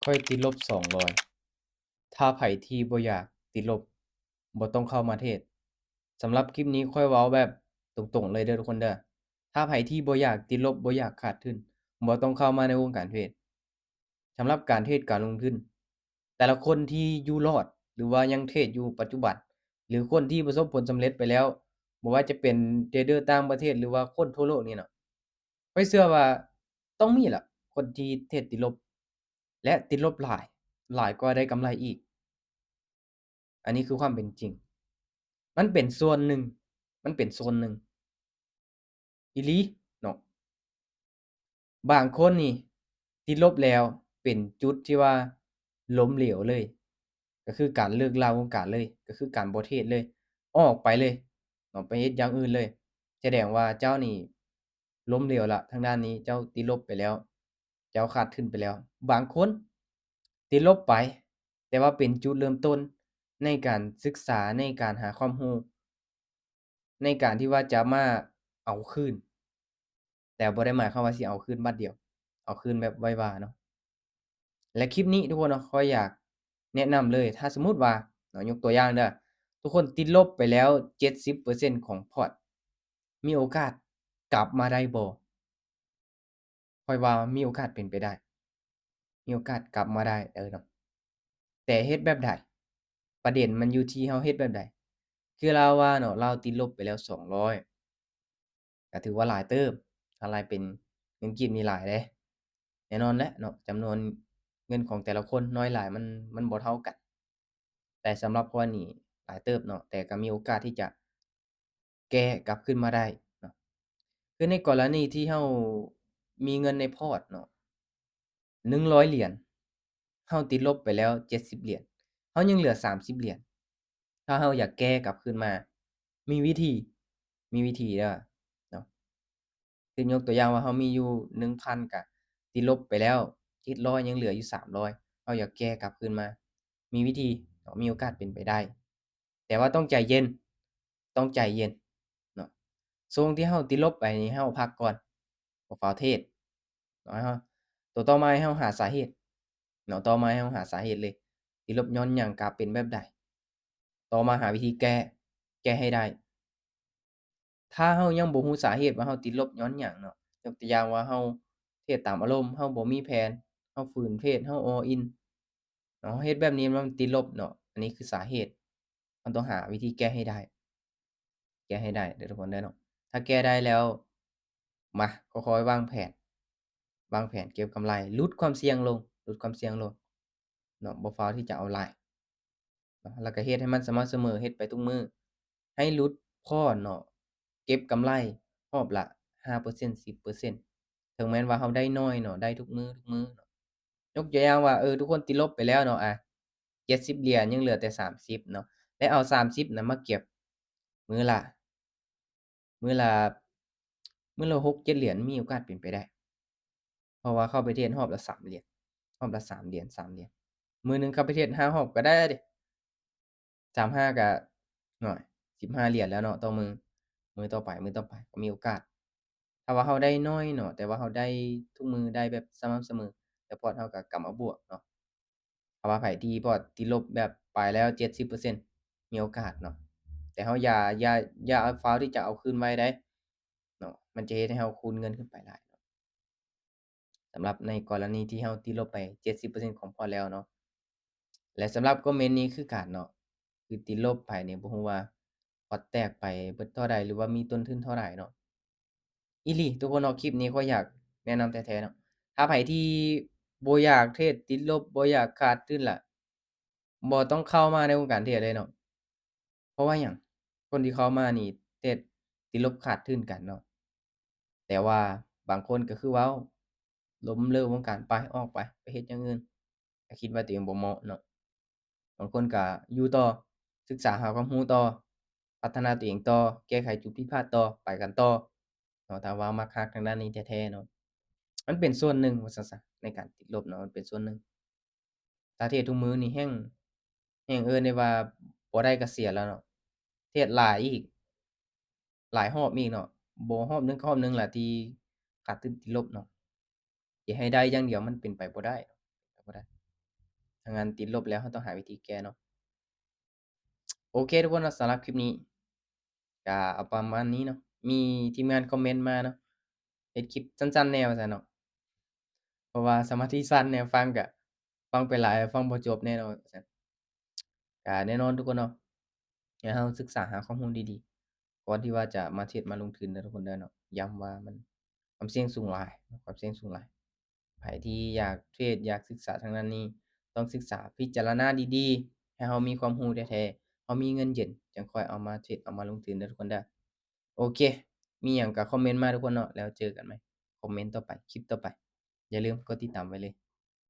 ຂ້ອຍຕິດລົບສອງຮ້ອຍ. ຖ້າໃຜທີ່ບໍ່ຢາກຕິດລົບ ບໍ່ຕ້ອງເຂົ້າມາເທດ. ສຳລັບຄລິບນີ້ຂ້ອຍເວົ້າແບບຕົງໆເລີຍເດີທຸກຄົນເດີ. ຖ້າໃຜທີ່ບໍ່ຢາກຕິດລົບ ບໍ່ຢາກຂາດທຶນ ບໍ່ຕ້ອງເຂົ້າມາໃນວົງການເທດ. ສຳລັບການເທດການລົງທຶນ ແຕ່ລະຄົນທີ່ຢູ່ລອດ ຫຼືວ່າຍັງເທດຢູ່ປັດຈຸບັນ ຫຼືຄົນທີ່ປະສົບຜົນສຳເລັດໄປແລ້ວ ບໍ່ວ່າຈະເປັນເທຣດເດີຕ່າງປະເທດ ຫຼືວ່າຄົນທົ່ວໂລກນີ້ເນາະ, ຂ້ອຍເຊື່ອວ່າຕ້ອງມີລະ ຄົນທີ່ເທດຕິດລົບ ແລະ ຕິດລົບຫຼາຍ, ຫຼາຍກວ່າໄດ້ກຳໄລອີກ. ອັນນີ້ຄືຄວາມເປັນຈິງ. ມັນເປັນສ່ວນໜຶ່ງ, ມັນເປັນສ່ວນໜຶ່ງອີ່ຫຼີເນາະ. ບາງຄົນນີ້ຕິດລົບແລ້ວເປັນຈຸດທີ່ວ່າລົ້ມເຫຼວເລີຍ, ກໍຄືການເລີກລາວົງການເລີຍ, ກໍຄືການບໍ່ເທດເລີຍ, ອອກໄປເລີຍເນາະ, ໄປເຮັດຢ່າງອື່ນເລີຍ. ສະແດງວ່າເຈົ້ານີ້ລົ້ມເຫຼວລະ, ທາງດ້ານນີ້ເຈົ້າຕິດລົບໄປແລ້ວ, ເຈົ້າຂາດທຶນໄປແລ້ວ. ບາງຄົນຕິດລົບໄປ, ແຕ່ວ່າເປັນຈຸດເລີ່ມຕົ້ນໃນການສຶກສາ, ໃນການຫາຄວາມຮູ້, ໃນການທີ່ວ່າຈະມາເອົາຄືນ, ແຕ່ບໍ່ໄດ້ໝາຍຄວາມວ່າຊິເອົາຄືນບາດດຽວ, ເອົາຄືນແບບໄວວາເນາະ. ແລະ ຄລິບນີ້ທຸກຄົນເນາະ, ຂ້ອຍຢາກແນະນຳເລີຍ, ຖ້າສົມມຸດວ່າເນາະ, ຍົກຕົວຢ່າງເດີ, ທຸກຄົນຕິດລົບໄປແລ້ວເຈັດສິບເປີເຊັນຂອງພອດ, ມີໂອກາດກັບມາໄດ້ບໍ່? ຂ້ອຍວ່າມີໂອກາດເປັນໄປໄດ້, ມີໂອກາດກັບມາໄດ້ເດີເນາະ, ແຕ່ເຮັດແບບໃດ? ປະເດັນມັນຢູ່ທີ່ເຮົາເຮັດແບບໃດ. ຄືລາວວ່າເນາະ, ລາວຕິດລົບໄປແລ້ວສອງຮ້ອຍ, ກໍຖືວ່າຫຼາຍເຕີບ, ຖ້າໄລ່ເປັນເງິນກີບນີ້ຫຼາຍເດ້. ແນ່ນອນແຫຼະເນາະ, ຈຳນວນເງິນຂອງແຕ່ລະຄົນນ້ອຍຫຼາຍມັນ, ມັນບໍ່ເທົ່າກັນ. ແຕ່ສຳລັບຂ້ອຍນີ້ຫຼາຍເຕີບເນາະ, ແຕ່ກໍມີໂອກາດທີ່ຈະ ແກ້ກັບຄືນມາໄດ້ເນາະ. ຄືໃນກໍລະນີທີ່ເຮົາມີເງິນໃນພອດເນາະ ໜຶ່ງຮ້ອຍຫຼຽນ, ເຮົາຕິດລົບໄປແລ້ວເຈັດສິບຫຼຽນ, ເຮົາຍັງເຫຼືອສາມສິບຫຼຽນ. ຖ້າເຮົາຢາກແກ້ກັບຄືນມາ ມີວິທີ, ມີວິທີເດີເນາະ. ຄືຍົກຕົວຢ່າງວ່າເຮົາມີຢູ່ໜຶ່ງພັນ ກະຕິດລົບໄປແລ້ວເຈັດຮ້ອຍ ຍັງເຫຼືອຢູ່ສາມຮ້ອຍ, ເຮົາຢາກແກ້ກັບຄືນມາ ມີວິທີເນາະ, ມີໂອກາດເປັນໄປໄດ້. ແຕ່ວ່າຕ້ອງໃຈເຢັນ, ຕ້ອງໃຈເຢັນເນາະ. ຊ່ວງທີ່ເຮົາຕິດລົບໄປນີ້ ເຮົາພັກກ່ອນ, ບໍ່ຟ້າວເທດເນາະ. ເຮົາ, ໂຕຕໍ່ມາໃຫ້ເຮົາຫາສາເຫດເນາະ, ຕໍ່ມາໃຫ້ເຮົາຫາສາເຫດເລີຍ, ຕິດລົບຍ້ອນຫຍັງ, ກາເປັນແບບໃດ. ຕໍ່ມາຫາວິທີແກ້, ແກ້ໃຫ້ໄດ້. ຖ້າເຮົາຍັງບໍ່ຮູ້ສາເຫດວ່າເຮົາຕິດລົບຍ້ອນຫຍັງເນາະ, ຍົກຕົວຢ່າງວ່າເຮົາເທດຕາມອາລົມ, ເຮົາບໍ່ມີແຜນ, ເຮົາຝືນເທດ, ເຮົາ all in ເນາະ, ເຮັດແບບນີ້ມັນຕິດລົບເນາະ, ອັນນີ້ຄືສາເຫດ. ເຮົາຕ້ອງຫາວິທີແກ້ໃຫ້ໄດ້, ແກ້ໃຫ້ໄດ້ເດີທຸກຄົນເດີເນາະ. ຖ້າແກ້ໄດ້ແລ້ວ ມາ ຄ່ອຍໆວາງແຜນ, ວາງແຜນເກັບກຳໄລ, ຫຼຸດຄວາມສ່ຽງລົງ, ຫຼຸດຄວາມສ່ຽງລົງເນາະ, ບໍ່ຟ້າວທີ່ຈະເອົາຫຼາຍເນາະ, ແລ້ວກໍເຮັດໃຫ້ມັນສະໝ່ຳສະເໝີ, ເຮັດໄປທຸກມື້, ໃຫ້ຫຼຸດພອນເນາະ, ເກັບກຳໄລຮອບລະຫ້າເປີເຊັນ ສິບເປີເຊັນ. ເຖິງແມ່ນວ່າເຮົາໄດ້ໜ້ອຍເນາະ, ໄດ້ທຸກມື້, ທຸກມື້ເນາະ. ຍົກຕົວຢ່າງວ່າ ເອີ ທຸກຄົນຕິດລົບໄປແລ້ວເນາະ, ອາ ເຈັດສິບຫຼຽນ, ຍັງເຫຼືອແຕ່ສາມສິບເນາະ, ແລ້ວເອົາສາມສິບນະມາເກັບ ມື້ລະ, ມື້ລະ, ມື້ລະຫົກເຈັດຫຼຽນ, ມີໂອກາດເປັນໄປໄດ້. ເພາະວ່າເຂົ້າໄປເທດຮອບລະສາມຫຼຽນ, ຮອບລະສາມຫຼຽນ, ສາມຫຼຽນ. ມື້ໜຶ່ງເຂົ້າໄປເທດຫ້າຮອບກໍໄດ້ເດ. ສາມຫ້າກໍ ໜ້ອຍ ສິບຫ້າຫຼຽນແລ້ວເນາະຕໍ່ມື້, ມື້ຕໍ່ໄປ, ມື້ຕໍ່ໄປກໍມີໂອກາດ. ຖ້າວ່າເຮົາໄດ້ໜ້ອຍເນາະ, ແຕ່ວ່າເຮົາໄດ້ທຸກມື້, ໄດ້ແບບສະໝ່ຳສະເໝີ, ແລ້ວພອດເຮົາກໍກັບມາບວກເນາະ. ຖ້າວ່າໃຜທີ່ພອດຕິດລົບແບບໄປແລ້ວເຈັດສິບເປີເຊັນ ມີໂອກາດເນາະ, ແຕ່ເຮົາຢ່າ, ຢ່າ, ຢ່າເອົາ, ຟ້າວທີ່ຈະເອົາຄືນໄວໃດເນາະ, ມັນຈະເຮັດໃຫ້ເຮົາຄູນເງິນຂຶ້ນໄປຫຼາຍເນາະ. ສຳລັບໃນກໍລະນີທີ່ເຮົາຕິດລົບໄປເຈັດສິບເປີເຊັນຂອງພອດແລ້ວເນາະ. ແລະ ສຳລັບຄອມເມັນນີ້ຄືກັນເນາະ, ຄືຕິດລົບໄປນີ້ບໍ່ຮູ້ວ່າພອດແຕກໄປເບິດເທົ່າໃດ ຫຼືວ່າມີຕົ້ນທຶນເທົ່າໃດເນາະ. ອີ່ຫຼີ ທຸກຄົນເນາະ, ຄລິບນີ້ຂ້ອຍຢາກແນະນຳແທ້ໆເນາະ. ຖ້າໃຜທີ່ບໍ່ຢາກເທດຕິດລົບ, ບໍ່ຢາກຂາດທຶນລະ, ບໍ່ຕ້ອງເຂົ້າມາໃນວົງການເທດເລີຍເນາະ. ເພາະວ່າຫຍັງ? ຄົນທີ່ເຂົ້າມານີ້ເທດຕິດລົບຂາດທຶນກັນເນາະ. ແຕ່ວ່າບາງຄົນກໍຄືເວົ້າ, ລົ້ມເລີກວົງການໄປ, ອອກໄປ, ໄປເຮັດຢ່າງອື່ນ, ກໍຄິດວ່າຕົວເອງບໍ່ເໝາະເນາະ. ບາງຄົນກໍຢູ່ຕໍ່, ສຶກສາຫາຄວາມຮູ້ຕໍ່, ພັດທະນາຕົວເອງຕໍ່, ແກ້ໄຂຈຸດຜິດພາດຕໍ່, ໄປກັນຕໍ່ເນາະ. ຖ້າວ່າມັກຮັກທາງດ້ານນີ້ແທ້ໆເນາະ, ມັນເປັນສ່ວນໜຶ່ງວ່າຊັ້ນຊະ, ໃນການຕິດລົບເນາະ, ມັນເປັນສ່ວນໜຶ່ງ. ຖ້າເທດທຸກມື້ນີ້ແຮ່ງ, ແຮ່ງເອີ້ນໄດ້ວ່າບໍ່ໄດ້ກໍເສຍແລ້ວເນາະ, ເທດຫຼາຍອີກ, ຫຼາຍຮອບອີກເນາະ, ບໍ່ຮອບໜຶ່ງກໍຮອບໜຶ່ງລະທີ່ຂາດທຶນຕິດລົບເນາະ. ຈະໃຫ້ໄດ້ຢ່າງດຽວມັນເປັນໄປບໍ່ໄດ້, ບໍ່ໄດ້. ທາງນັ້ນຕິດລົບແລ້ວ ເຮົາຕ້ອງຫາວິທີແກ້ເນາະ. ໂອເຄທຸກຄົນເນາະ ສຳລັບຄລິບນີ້ກະເອົາປະມານນີ້ເນາະ. ມີທີມງານຄອມເມັນມາເນາະ ເຮັດຄລິບສັ້ນໆແດ່ວ່າຊັ້ນເນາະ ເພາະວ່າສະມາທິສັ້ນແດ່ ຟັງກະຟັງໄປຫຼາຍ ຟັງບໍ່ຈົບແນ່ນອນວ່າຊັ້ນ. ກະແນ່ນອນທຸກຄົນເນາະ ໃຫ້ເຮົາສຶກສາຫາຄວາມຮູ້ດີໆ ກ່ອນທີ່ວ່າຈະມາເທຣດມາລົງທຶນເດີທຸກຄົນເດີເນາະ. ຢ້ຳວ່າມັນຄວາມສ່ຽງສູງຫຼາຍ ຄວາມສ່ຽງສູງຫຼາຍ. ໃຜທີ່ຢາກເທຣດ ຢາກສຶກສາທາງດ້ານນີ້ ຕ້ອງສຶກສາພິຈາລະນາດີໆ ໃຫ້ເຮົາມີຄວາມຮູ້ແທ້ໆ ເຮົາມີເງິນເຢັນ ຈັ່ງຄ່ອຍເອົາມາເທຣດ ເອົາມາລົງທຶນເດີທຸກຄົນເດີ. ໂອເຄ ມີຫຍັງກະຄອມເມັນມາທຸກຄົນເນາະ ແລ້ວເຈີກັນໃໝ່ ຄອມເມັນຕໍ່ໄປ ຄລິບຕໍ່ໄປ. ຢ່າລືມກົດຕິດຕາມໄວ້ເລີຍ